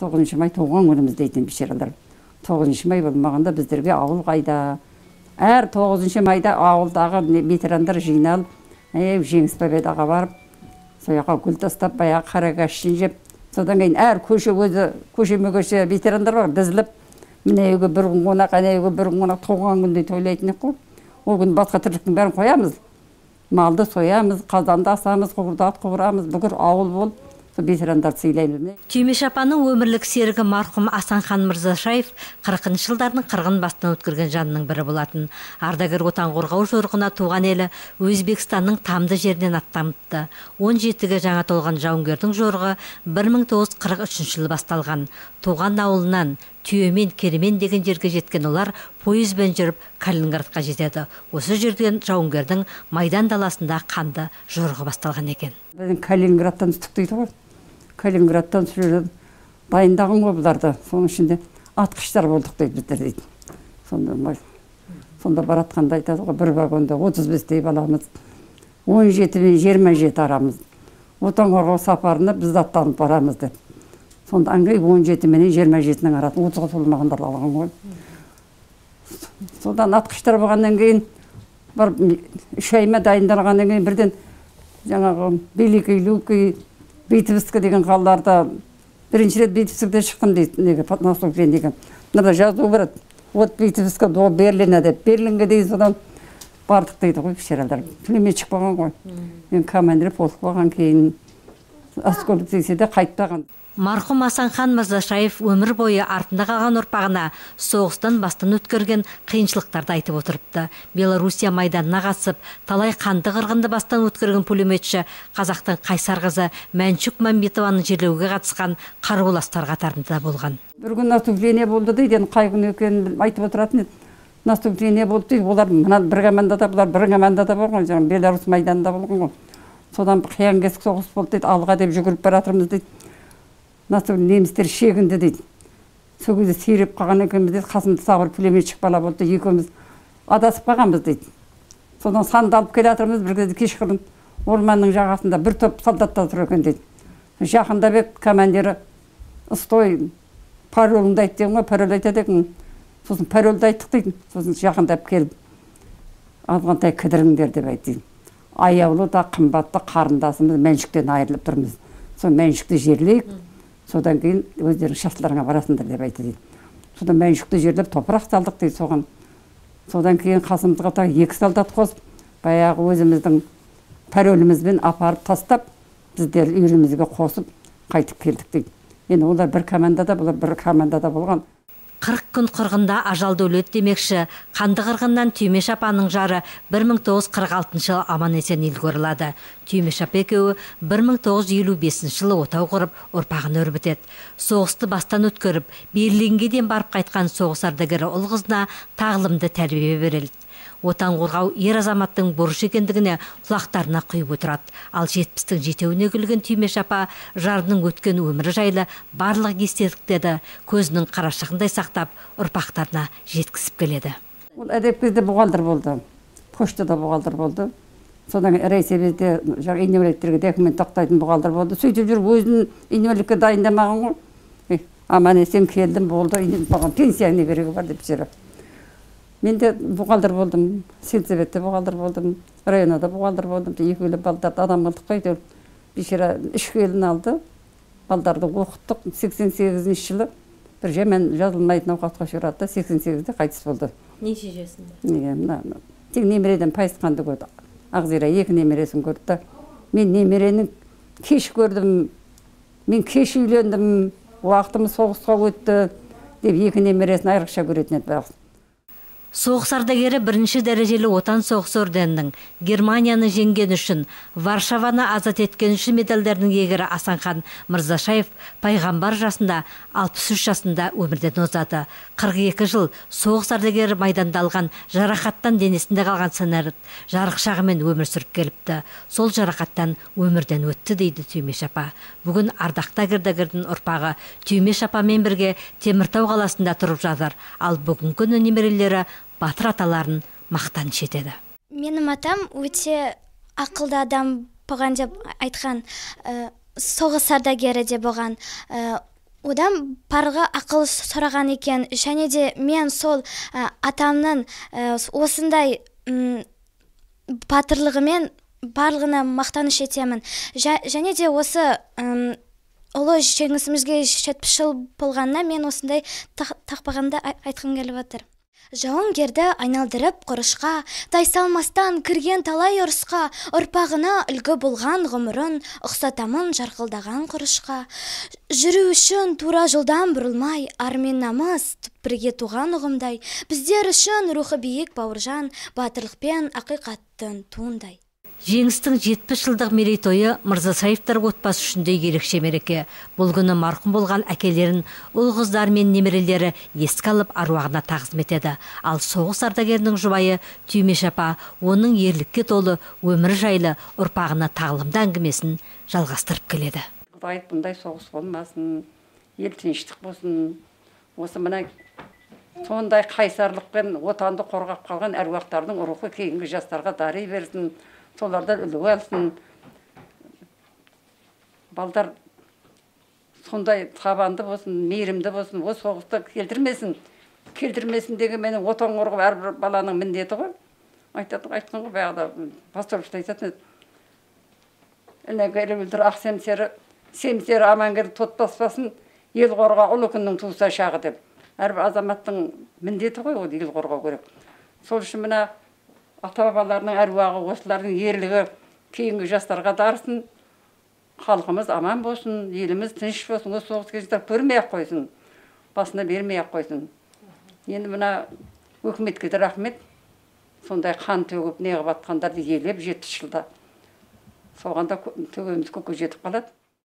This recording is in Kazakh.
9 май туған күніміз дейтін бейшаралар. 9 май болмағанда біздерге ауыл қайда? Әр 9 майда ауылдағы ветерандар жиналып, Жеңіс Победаға барып, сол жаққа гүл тастап, баяғы қара кәшін жеп, содан кейін әр көше өзі, көшеме-көше ветерандар бар, дізіліп, мына үйге бір күн қонақ, ана үйге бір күн қонақ, туған күндей тойлайтын едік қой. Ол күні басқа тірліктің бәрін қоямыз. Малды соямыз, қазанды асамыз, қуырдақ қуырамыз, бүкіл ауыл болып ветерандарды сыйлаймыз. Түймеш апаның өмірлік серігі марқұм Асанхан Мырзашаев 40 жылдардың қырғын бастан өткерген жанның бірі болатын. Ардагер Отан қорғау жорығына туған елі Өзбекстанның тамды жерінен аттаныпты. 17-ге жаңа толған жауынгердің жорығы 1943 жылы басталған. Туған ауылынан Түйемен, Кермен деген жерге жеткен олар пойызбен жүріп Калининградқа жетеді. Осы жерден жауынгердің майдан даласында қанды жорығы басталған екен. Біздің Калининградтан түстік дейді ғой. Калининградтан сол дайындаған ғой бұларды. Соның ішінде атқыштар болдық дейді біздер дейді. Сонда баратқанда айтады ғой, бір вагонда 35-тей баламыз, 17 мен 27 арамыз. Отан қорғау сапарына біз аттанып барамыз деп. Сонда аңғай 17 менен 27-нің арасын 30-ға толмағандарды алған ғой. Содан атқыштар болғаннан кейін барып 3 айма дайындалғаннан кейін бірден жаңағы Великий Луки, Витебск деген қалаларда бірінші рет Витебскте шықтым дейді, неге наступление деген. Мынада жазу бар еді. Вот Витебск до Берлина деп. Берлинге дейін содан бардық дейді ғой бейшаралар. Пулеметчик болған ғой. Мен командир полк болған кейін осколок тисе де қайтпаған. Марқұм Асанхан Мырзашаев өмір бойы артында қалған ұрпағына соғыстан бастан өткерген қиыншылықтарды айтып отырыпты. Белоруссия майданына қатысып, талай қанды қырғынды бастан өткерген пулеметші қазақтың қайсар қызы Мәншүк Мәмбетованың жерлеуге қатысқан қаруластар қатарында болған. Бір күн наступление болды дейді, енді қай күні екенін айтып отыратын еді. Наступление болды дейді, олар мына бір командада, бұлар бір командада болған, жаңағы Беларусь майданында болған ғой. Содан қиян кесік соғыс болды дейді, алға деп жүгіріп бара жатырмыз дейді. Немістер шегінді дейді. Сол кезде сиреп қалған екенбіз дейді, қасымда тағы бір пулеметшік бала болды, екеуміз адасып қалғанбыз дейді. Содан сандалып келе жатырмыз, бір кезде кешқұрым орманның жағасында бір топ солдаттар тұр екен дейді. Жақындап еді командирі, стой, пароліңді айт деген ғой, пароль айтады екен. Сосын парольді айттық дейді. Сосын жақындап келіп, азғантай кідіріңдер деп айтты дейді. Аяулы да қымбатты қарындасымыз Мәншүктен айырылып тұрмыз. Сол Мәншүкті жерлейік. Содан кейін өздерің шаштыларыңа барасыңдар деп айтты дейді. Содан Мәншүкті жерлеп топырақ салдық дейді соған. Содан кейін қасымызға тағы 2 солдат қосып, баяғы өзіміздің паролімізбен апарып тастап, біздер үйірімізге қосып қайтып келдік дейді. Енді олар бір командада, бұлар бір командада болған. 40 күн қырғында ажал дәулет демекші, қанды қырғыннан Түймеш апаның жары 1946 жылы аман есен елге оралады. Түймеш апа екеуі 1955 жылы отау құрып, ұрпағын өрбітеді. Соғысты бастан өткеріп, Берлинге дейін барып қайтқан соғыс ардагері ұл қызына тағлымды тәрбие берілді. Отан қорғау ер азаматтың борышы екендігіне құлақтарына құйып отырады. Ал 70-тің жетеуіне келген Түймеш апа жарының өткен өмірі жайлы барлық естеліктерді көзінің қарашығындай сақтап, ұрпақтарына жеткізіп келеді. Ол әдеп кезде бухгалтер болды, поштада бухгалтер болды. Содан кейін райсовете жаңағы инвалидтерге документ тақтайтын бухгалтер болды. Сөйтіп жүріп өзін инвалидке дайындамаған ғой. Аман есен келдім, болды, маған пенсия не керегі бар деп бейшара. Мен де бухгалтер болдым, сельсоветте бухгалтер болдым, районда бухгалтер болдым. Екі елі балдарды адам қылдық қой, әйтеуір. Бейшара 3 келін алды, балдарды оқыттық. 88 жылы бір жаман жазылмайтын науқасқа ұшырады да, 88-де қайтыс болды. Неше жасында? Неге, мына тек немереден пайысқанды көрді. Ақзира 2 немересін көрді да. Мен немерені кеш көрдім, мен кеш үйлендім, уақытым соғысқа өтті деп 2 немересін айрықша көретін еді байғұс. Соғыс ардагері бірінші дәрежелі Отан соғысы орденінің, Германияны жеңген үшін, Варшаваны азат еткен үшін медальдерінің иегері Асанхан Мырзашаев пайғамбар жасында, 63 жасында өмірден озады. 42 жыл соғыс ардагері майданда алған жарақаттан денесінде қалған сыңар жарықшағымен өмір сүріп келіпті. Сол жарақаттан өмірден өтті дейді Түймеш апа. Бүгін ардақты ардагердің ұрпағы Түймеш апамен бірге Теміртау қаласында тұрып жатыр. Ал бүгінгі күні немерелері батыр аталарын мақтаныш етеді. Менің атам өте ақылды адам болған деп айтқан, соғыс ардагері де болған. Одан барлығы ақыл сұраған екен. Және де мен сол атамның осындай батырлығымен барлығына мақтаныш етемін. Және де осы ұлы жеңісімізге 70 жыл болғанына мен осындай тақпағанды айтқым келіп отыр. Жауынгерді айналдырып құрышқа, тайсалмастан кірген талай ұрысқа, ұрпағына үлгі болған ғұмырын, ұқсатамын жарқылдаған құрышқа. Жүру үшін тура жолдан бұрылмай, ар мен намыс бірге туған ұғымдай, біздер үшін рухы биік Бауыржан, батырлықпен ақиқаттың туындай. Жеңістің 70 жылдық мерейтойы Мырзашаевтар отбасы үшін де ерекше мереке. Бұл күні марқұм болған әкелерін ұл қыздар мен немерелері еске алып аруағына тағзым етеді. Ал соғыс ардагерінің жұбайы Түймеш апа оның ерлікке толы өмірі жайлы ұрпағына тағылымды әңгімесін жалғастырып келеді. Құдай бұндай соғыс болмасын, ел тыныштық болсын. Осы мына сондай қайсарлықпен отанды қорғап қалған әруақтардың рухы кейінгі жастарға дари берсін. Солардан үлгі алсын. Балдар сондай табанды болсын, мейірімді болсын, ол соғысты келтірмесін. Келтірмесін деген менің отан қорғау әрбір баланың міндеті ғой. Айтқан ғой, баяғыда пасторшыда айтатын еді. Өлтір ақ семсері, семсері аман келіп тот баспасын, ел қорға ұлы күннің туса шағы деп. Әрбір азаматтың міндеті ғой, ол ел қорғау керек. Сол үшін мына ата-бабаларының әруағы, осылардың ерлігі кейінгі жастарға дарысын, халқымыз аман болсын, еліміз тыныш болсын, осы соғыс кезінде көрмей ақ қойсын, басына бермей ақ қойсын. Енді мына өкіметке де рахмет, сондай қан төгіп неғып атқандарды елеп 70 жылда. Соған да төгеміз көкке жетіп қалады.